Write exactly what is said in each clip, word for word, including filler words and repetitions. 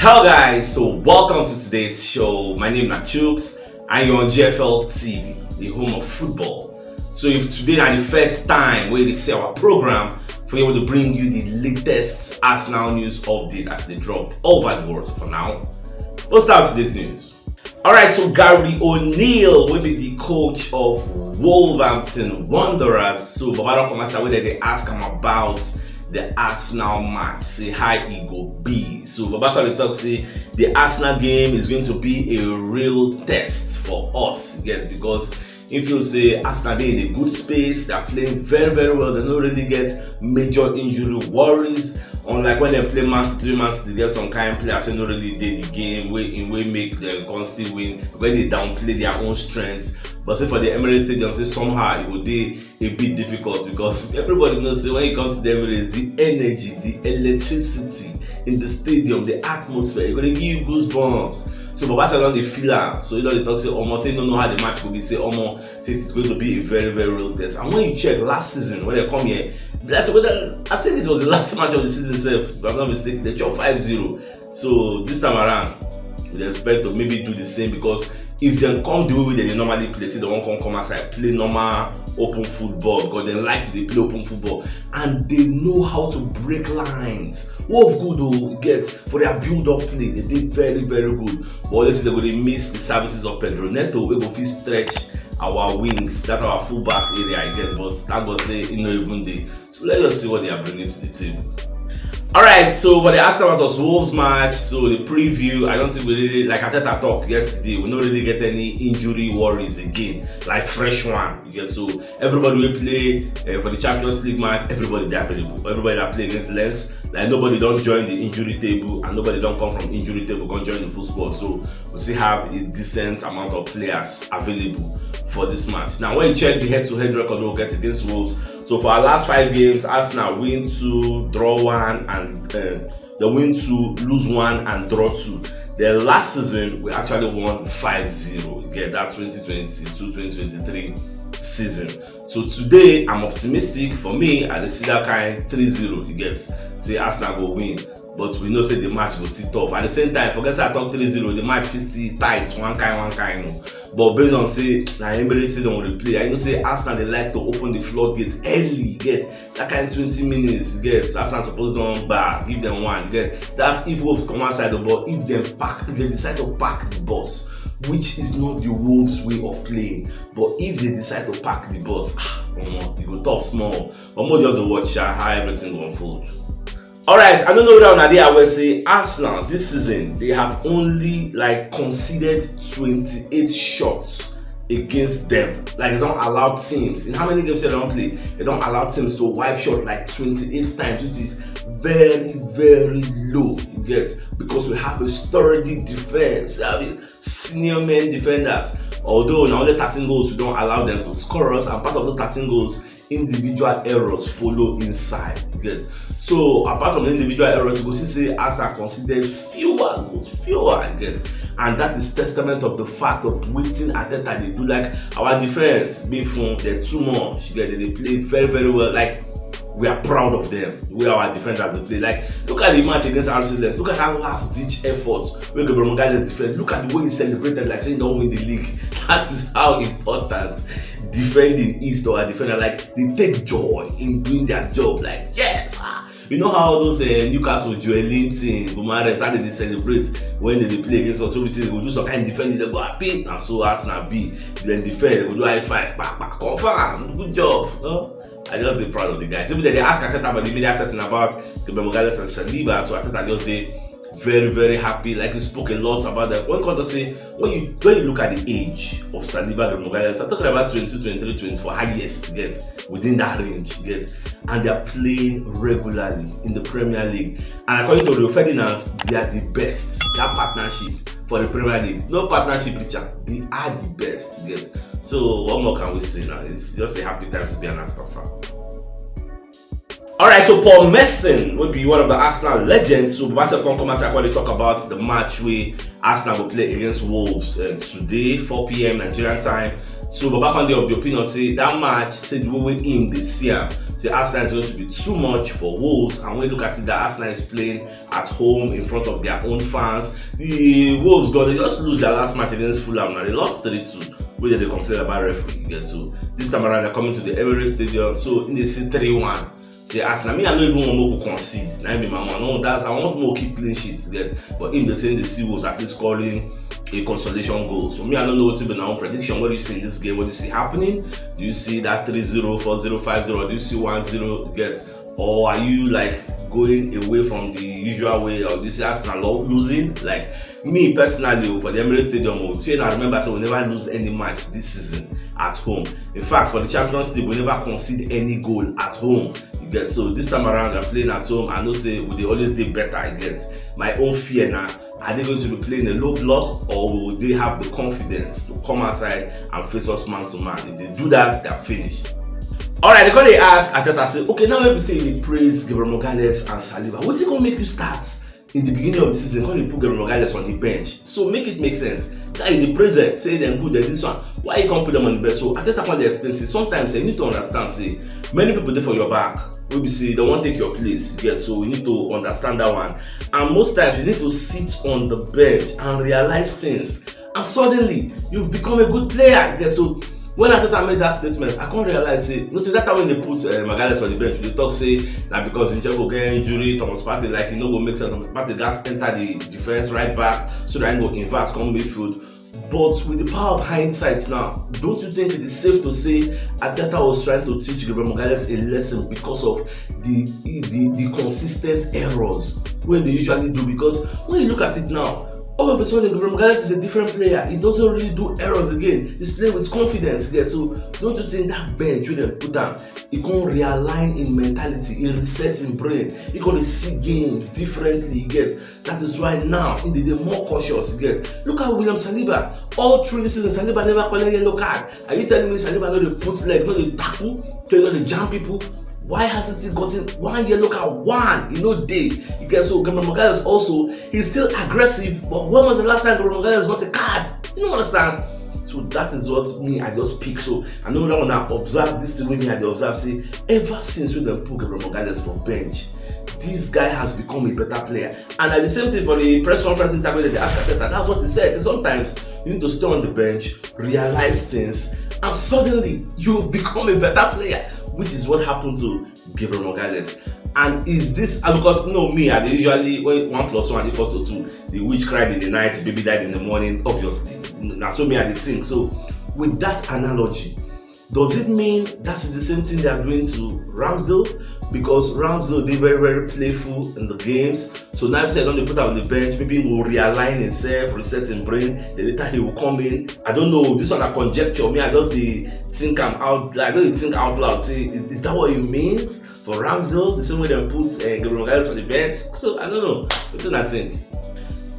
Hello guys, so welcome to today's show. My name is Chooks and you're on G F L T V, the home of football. So if today na the first time wey you dey see our program, we will bring you the latest Arsenal news update as they drop all over the world for now. We'll start today's news. Alright, so Gary O'Neill will be the coach of Wolverhampton Wanderers. So Baba don come outside wey dem dey ask am about the Arsenal match, say how e go be. So Baba come dey talk say the Arsenal game is going to be a real test for us, yes, because if you say Arsenal dey in a good space, they are playing very, very well, they no really get major injury worries. Unlike when dem play Man City, Man City get some kind players wey no really dey the game, wey in wey make dem come still win, when they downplay their own strengths. But say for the Emirates Stadium, say somehow e go dey a bit difficult because everybody knows say when it comes to the Emirates, the energy, the electricity in the stadium, the atmosphere, e go dey give you goosebumps. So Baba Sala don dey feel am. So he don dey talk say omo, say he no know how the match go be. Say omo, say it's going to be a very, very real test. And when you check last season when they come here, that's whether I think it was the last match of the season sef, if I'm not mistaken, they chop five zero. So this time around, we dey expect to maybe do the same because if dem come the way wey dem dey normally play, say dem wan come come outside play normal open football because dem like to dey play open football and they know how to break lines. Wolves good o, you get, for their build up play, they dey very, very good. But always dem go dey miss the services of Pedro Neto wey go fit stretch our wings, that our fullback area, you get. But thank God say e no even dey. So let's just see what they are bringing to the table. Alright, so for the Arsenal versus Wolves match, so the preview, I don't think we really, like Arteta talk yesterday, we no really get any injury worries again, like fresh one. You get, so everybody wey play uh, for the Champions League match, everybody dey available. Everybody that play against Lens, like nobody don join the injury table and nobody don come from injury table come join the full squad. So we still have a decent amount of players available for this match. Now, when you check the head-to-head record we'll get against Wolves, so for our last five games, Arsenal win two, draw one, and uh, they win two, lose one, and draw two. The last season, we actually won five zero. Yeah, that's twenty twenty-two twenty twenty-three season. So today, I'm optimistic. For me, I dey see that kind three zero, you get. Say Arsenal go win, but we know say the match go still tough. At the same time, forget say I talk three zero, the match fit still tight, one kind, one kind. No. But based on say na Emirates Stadium we dey play, I know say Arsenal dey like to open the floodgate early, you get, that kind twenty minutes, you get. Arsenal suppose don gba, give them one, you get. That's if Wolves come outside, but if dem pack, if they decide to pack the bus, which is not the Wolves way of playing, but if they decide to pack the bus, ah, omo, e go tough small. But mo just dey watch sha, how everything go unfold. Alright, I don't know whether una dey aware say Arsenal this season, they have only like conceded twenty-eight shots against them. Like, they don't allow teams. In how many games they don't play, they don't allow teams to wipe shot like twenty-eight times, which is very, very low. You get, because we have a sturdy defense. We have a senior men defenders. Although now only thirteen goals we don't allow them to score us, and part of the thirteen goals, individual errors follow inside. You get, so apart from the individual errors, you go see say Arsenal conceded fewer goals, fewer, I guess, and that is testament of the fact of wetin Arteta dey do. Like, our defense, be fun, they're too much. You get, they play very, very well. Like, we are proud of them. We are our defenders they play. Like, look at the match against R C Lens. Look at that last ditch effort. When Gabriel Magalhaes defend, look at the way he celebrated like say he don't win the league. That is how important defending is to our defender. Like, they take joy in doing their job. Like, yes, ah. You know how those uh, Newcastle Joelinton, Gumares, how they celebrate when they play against us? So we say they go do some kind of defending, they go happy, and so Arsenal be. Then defend, they go do high five, back, back, confirm, good job. No? I just be proud of the guys. Even they ask Arteta about the media setting about Gabriel Magalhaes and Saliba, so Arteta just dey very, very happy. Like, he spoke a lot about that. When comes to say, when you when you look at the age of Saliba, Gabriel Magalhaes, I'm talking about twenty-two, twenty-three, twenty-four, highest, get, within that range, get, and they are playing regularly in the Premier League. And according to Rio Ferdinand, they are the best. That partnership for the Premier League, no partnership, Richard. They are the best, get. So what more can we say now? It's just a happy time to be an Arsenal fan. Alright, so Paul Merson will be one of the Arsenal legends. So Baba Sef come come as I talk about the match where Arsenal will play against Wolves uh, today, four p.m. Nigerian time. So Baba Conde of the opinion say that match, say the way wey im dey see am, say Arsenal is going to be too much for Wolves, and when you look at it, that Arsenal is playing at home in front of their own fans. The Wolves, God, they just lose their last match against Fulham, and they lost three two. Wey dem dey complain about referee, you get? So this time around, they're coming to the Emirates Stadium, so im dey see three one. Say, as na me, I no even want make we concede. Na im be my one. No, that's, I want make we keep clean sheets, you get? But im dey say im dey see Wolves at least scoring a consolation goal. So me, I don't know wetin be una own prediction. What do you see in this game? What do you see happening? Do you see that three zero, four zero, five zero? Or do you see one zero, you get? Or are you, like, going away from the usual way? Or do you see Arsenal lo-, losing? Like, me personally, oh, for the Emirates Stadium, oh, if you remember, so we never lose any match this season at home. In fact, for the Champions League, we never concede any goal at home. You get? So this time around, I'm playing at home. I know say we dey always dey better, you get? My own fear now, are they going to be playing a low block, or will they have the confidence to come outside and face us man to man? If they do that, they're finished. All right, they come dey ask Arteta say, okay, now wey be say you dey praise Gabriel Magalhaes and Saliba, wetin come make you start in the beginning of the season, come dey put Gabriel Magalhaes on the bench? So make it make sense. Now you dey praise them, say dem good, dem this one. Why you come put them on the bench? So Arteta come dey explain say sometimes, eh, you need to understand say many people dey for your back wey be say dem wan take your place. You get? So you need to understand that one. And most times you need to sit on the bench and realize things. And suddenly, you've become a good player. You get? So when Arteta make that statement, I come realize say, you know, see that time when they put, uh, Magalhaes for the bench, they talk say na because Zinchenko get injury, Thomas Partey, like, e no go make sense. Thomas Partey gats enter the defense, right back, so that he go invert, come midfield. But with the power of hindsight now, don't you think it is safe to say Arteta was trying to teach Gabriel Magalhaes a lesson because of the, the, the consistent errors wey they usually do? Because when you look at it now, all of a sudden, Gabriel Magalhaes is a different player. He doesn't really do errors again. He's playing with confidence again. So don't you think that bench wey dem put am, e come realign im mentality, e reset im brain, e come dey see games differently, you get? That is why now im dey dey more cautious, you get? Look at William Saliba. All through the season, Saliba never collect yellow card. Are you telling me Saliba no dey put leg, no dey tackle, no dey jam people? Why hasn't he gotten one yellow card? One, you know, day. You get? So Gabriel Magalhaes also, he's still aggressive, but when was the last time Gabriel Magalhaes got a card? You don't understand. So that is what me, I just pick. So I know that when I observe this thing, wey me, I dey observe say ever since wey dem put Gabriel Magalhaes for bench, this guy has become a better player. And at the same thing, for the press conference interview that they asked Arteta, that's what he said. So sometimes you need to stay on the bench, realize things, and suddenly you've become a better player, which is what happened to Gabriel Magalhaes. And is this, and because, you know, me, I dey usually, when one plus one equals to two, the witch cried in the night, baby died in the morning, obviously. Na so me, I dey think. So with that analogy, does it mean that is the same thing they are doing to Ramsdale? Because Ramsdale dey very, very playful in the games. So now, if say dem don dey put am on the bench, maybe he will realign himself, reset him brain. Then later he will come in. I don't know. This one na conjecture. Me, I just dey think am out. I just dey think out loud. Say, is, is that what it means for Ramsdale? The same way dem put, uh, Gabriel Magalhaes for the bench. So I don't know. Wetin I think.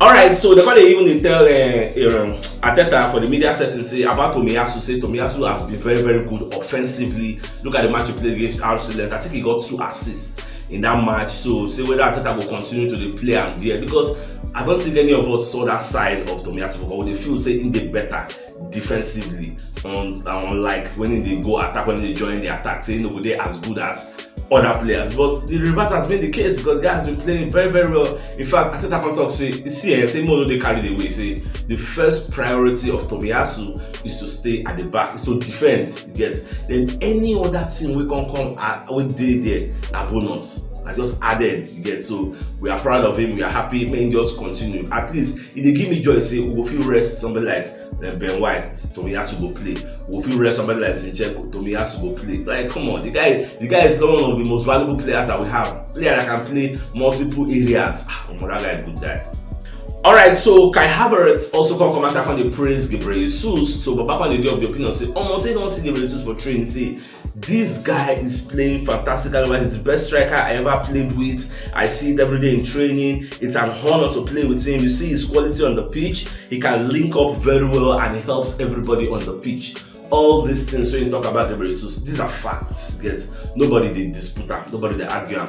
All right, so they come dey even dey tell, uh, um, Arteta for the media setting say about Tomiyasu, say Tomiyasu has been very, very good offensively. Look at the match he played against R C Lens. I think he got two assists in that match. So say whether Arteta go continue to dey play am there, because I don't think any of us saw that side of Tomiyasu, but we dey feel say he dey better defensively, un-, unlike when he dey go attack, when he dey join the attack, say he no go dey as good as other players. But the reverse has been the case, because the guy has been playing very, very well. In fact, Arteta come talk say, you see, eh, say make we no dey carried away. Say the first priority of Tomiyasu is to stay at the back, is to defend, you get? Then any other thing wey come come, uh, wey dey there, na bonus. I just added, you get? So we are proud of him. We are happy. Make him just continue. At least e dey give me joy say we go fit rest somebody like, uh, Ben White, Tomiyasu go play. We go fit rest somebody like Zinchenko, Tomiyasu go play. Like, come on, the guy, the guy is one of the most valuable players that we have. Player that can play multiple areas. Ah, omo, that guy good guy. All right, so Kai Havertz also come, come outside, come dey praise Gabriel Jesus. So Baba come dey of the opinion say, omo, say you don see Gabriel Jesus for training, say this guy is playing fantastically well. He's the best striker I ever played with. I see it every day in training. It's an honor to play with him. You see his quality on the pitch. He can link up very well and he helps everybody on the pitch. All these things wey you talk about Gabriel Jesus, these are facts. Yes, nobody dey dispute am, nobody dey argue am.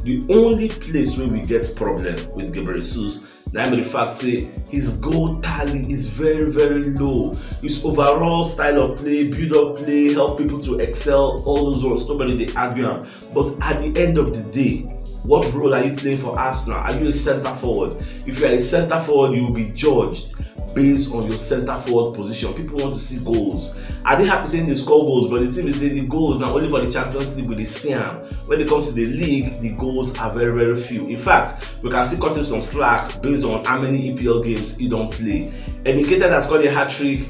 The only place where we get problem with Gabriel Jesus, na im be the fact say his goal tally is very, very low. His overall style of play, build up play, help people to excel, all those ones, nobody dey argue am. But at the end of the day, what role are you playing for Arsenal? Are you a centre forward? If you are a centre forward, you will be judged based on your centre forward position. People want to see goals. I dey happy say they score goals, but the thing is say the goals na only for the Champions League we dey see am. When it comes to the league, the goals are very, very few. In fact, we can still cut him some slack based on how many E P L games he don play. And Nketiah has scored a hat trick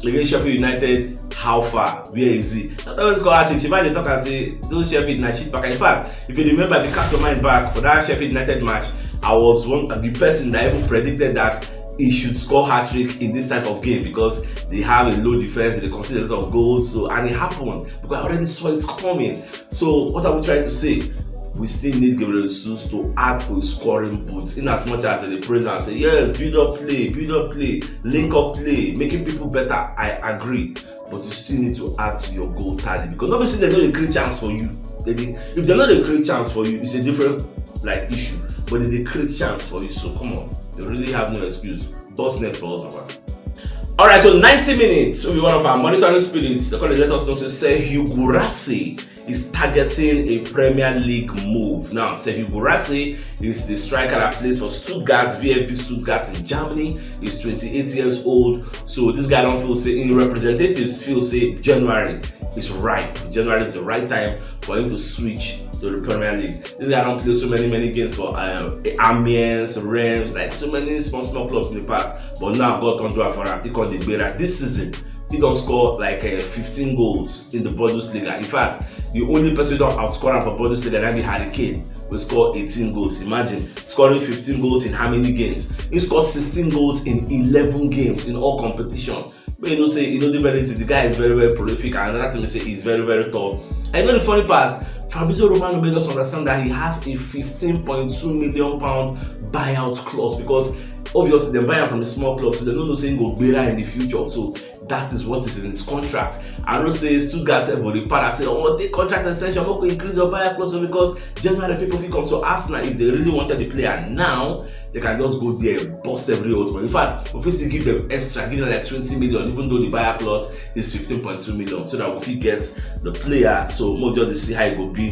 against Sheffield United. How far? Where is he? Not always score hat trick. Shey I dey talk and say those Sheffield na shit pack. In fact, if you remember, if you cast your mind back for that Sheffield United match, I was one of the person that even predicted that he should score hat trick in this type of game because they have a low defense, they concede a lot of goals. So, and it happened because I already saw it coming. So what are we trying to say? We still need Gabriel Jesus to add to his scoring boots, in as much as they praise and say, "Yes, build up play, build up play, link up play, making people better." I agree. But you still need to add to your goal tally because nobody say they no dey create chance for you. They dey, if they no dey create chance for you, it's a different, like, issue. But they dey create chance for you, so come on, you really have no excuse. Boss net for us, Baba. All right, so ninety minutes will be one of our monitoring spirits. They call it, let us know say Serhou Guirassy is targeting a Premier League move. Now, Serhou Guirassy is the striker that plays for Stuttgart, V F B Stuttgart in Germany. He's twenty-eight years old. So this guy don feel say, in representatives feel say January is ripe. January is the right time for him to switch to the Premier League. This guy don play so many, many games for um, Amiens, Reims, like, so many small, small clubs in the past. But now God come do am for am. He come dey gbera. This season, he don score, like, uh, fifteen goals in the Bundesliga. In fact, the only person who don outscore am for Bundesliga na be Harry Kane, wey score eighteen goals. Imagine scoring fifteen goals in how many games? He scored sixteen goals in eleven games in all competition. But you know say e no dey very easy. The guy is very, very prolific, and another thing is say he's very, very tall. And you know the funny part, Fabrizio Romano made us understand that he has a fifteen point two million pound buyout clause because obviously they buy him from a small club, so they don't know say he go gbera in the future. So that is what is in his contract. I know say Stuttgart sef go dey para say, "Oh, the contract extension, make we increase your buyout clause because January people fit come." So Arsenal, if they really wanted the player now, they can just go there, bust every old money. In fact, we fit still give them extra, give them like twenty million, even though the buyout clause is fifteen point two million, so that we fit get the player. So make we just dey see how e go be,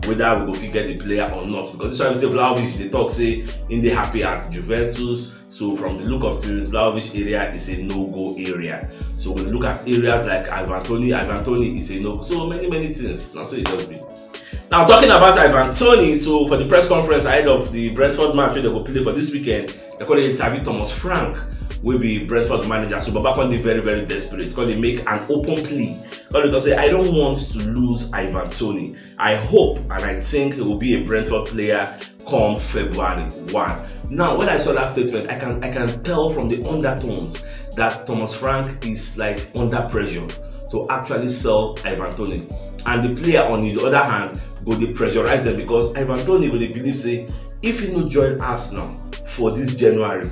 whether we go fit get the player or not. Because this one we say Vlahovic dey talk say he dey happy at Juventus. So from the look of things, Vlahovic area is a no-go area. So when we look at areas like Ivan Toney, Ivan Toney is a no. So many, many things. Na so e just be. Now, talking about Ivan Toney, so for the press conference ahead of the Brentford match wey they go play for this weekend, they come dey interview Thomas Frank, wey be Brentford manager. So Baba come dey very, very desperate. Come dey make an open plea. Come dey talk say, "I don't want to lose Ivan Toney. I hope and I think he will be a Brentford player come February one." Now, when I saw that statement, I can, I can tell from the undertones that Thomas Frank is, like, under pressure to actually sell Ivan Toney. And the player, on the other hand, go dey pressurize them because Ivan Toney go dey believe say if he no join Arsenal for this January,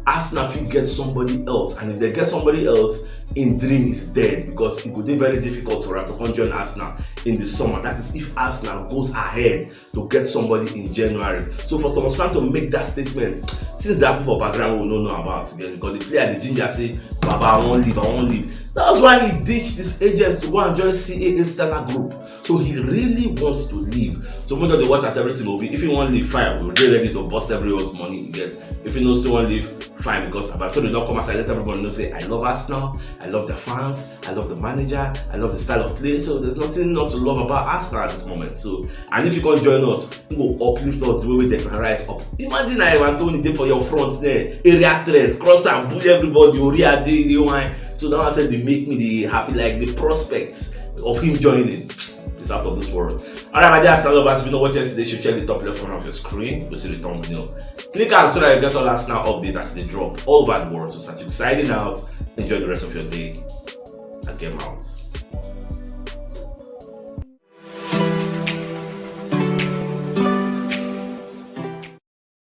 Arsenal fit get somebody else, and if they get somebody else, him dream is dead because e go dey very difficult for am to come join Arsenal in the summer. That is if Arsenal goes ahead to get somebody in January. So for Thomas Frank to make that statement, things dey happen for background we no know about again, because the player dey ginger say, "Baba, I wan leave, I wan leave." That's why he ditched his agents to go and join C A A Stellar Group. So he really wants to leave. So make we just dey watch as everything go be. If he wan leave, fine, we dey ready to bust every old money he gets. If he no still wan leave, fine, because Ivan Toney don come outside, let everybody know say, "I love Arsenal, I love the fans, I love the manager, I love the style of play. So there's nothing not to love about Arsenal at this moment." So, and if he come join us, he go uplift us the way wey Declan Rice up. Imagine na Ivan Toney dey for your front there, area threat, cross and bully everybody, Ori Ade, dey wine. So that one sef dey make me dey happy, like, the prospects of him joining is out of this world. All right, my dear Arsenal lovers, if you no watch yesterday show, check the top left corner of your screen. You go see the thumbnail. Click am so that you get all Arsenal update as they drop all over the world. So, Sachik signing out. Enjoy the rest of your day. I get out.